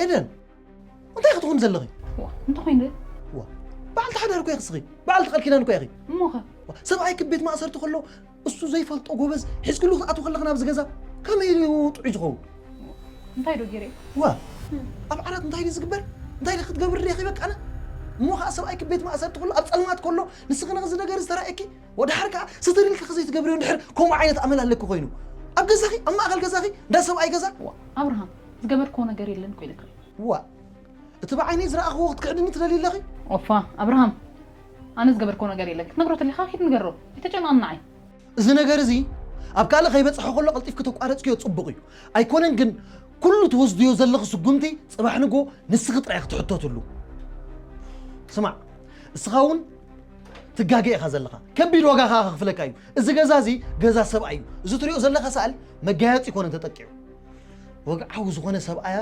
ኤደን፣ እንታይ ክትኾን ዘለኺ? ዋ እንተኾይኑ ዋ፣ በዓልቲ ሓዳር እኮ ኢኺ እስኺ፣ በዓልቲ ቃል ኪዳን እኮ ኢኺ። እሞኸ ዋ፣ ሰብኣይኪ ቤት ማእሰርቲ ከሎ እሱ ዘይፈልጦ ጎበዝ ሒዝክሉ ክትኣትው ከለኺ ናብዚ ገዛ ከመይ ኢሉ ጥዑይ ዝኸውን? እንታይ ዶ ገይረ? ዋ፣ ኣብ ዓራት እንታይ ድዩ ዝግበር? እንታይ ድዩ ክትገብር ድዩ በቃ ኣነ? እሞ ከዓ ሰብኣይኪ ቤት ማእሰርቲ ከሎ ኣብ ፀልማት ከሎ ንስኺ ነዚ ነገር ዝተራእየኪ ወድሓር ከዓ ስትር ኢልኪ ከዘይትገብርዮ እንድሕር ከምኡ ዓይነት ኣመል ኣለኪ ኮይኑ ኣብ ገዛኺ ኣብ ማእኸል ገዛኺ እንዳ ሰብኣይ ገዛ ዋ ኣብርሃም ዝገበርክዎ ነገር የለን እኮ ኢለካ። ዋ፣ እቲ ብዓይነይ ዝረኣኽዎ ክትክሕድኒ ትደልዪ ኣለኺ? ኦፋ ኣብርሃም ኣነ ዝገበርክዎ ነገር የለን ክትነግሮ ተለካ ኪድ ንገሮ ኣይተጨናንዓይ። እዚ ነገር እዚ ኣብ ካልእ ከይበፅሐ ከሎ ቀልጢፍኪ ተቋረፅክዮ ፅቡቕ እዩ። ኣይኮነን ግን ኩሉ ትወስድዮ ዘለኺ ስጉምቲ ፅባሕ ንጎ ንስኺ ጥራይ ክትሕተትሉ። ስማዕ፣ እስኻ እውን ትጋገ ኢኻ ዘለኻ። ከቢድ ዋጋ ከዓ ከኽፍለካ እዩ። እዚ ገዛ እዚ ገዛ ሰብኣይ እዩ። እዚ ትሪኦ ዘለኻ ሰኣል መጋየፂ ይኮነ ተጠቂዑ። ወግዓዊ ዝኾነ ሰብኣያ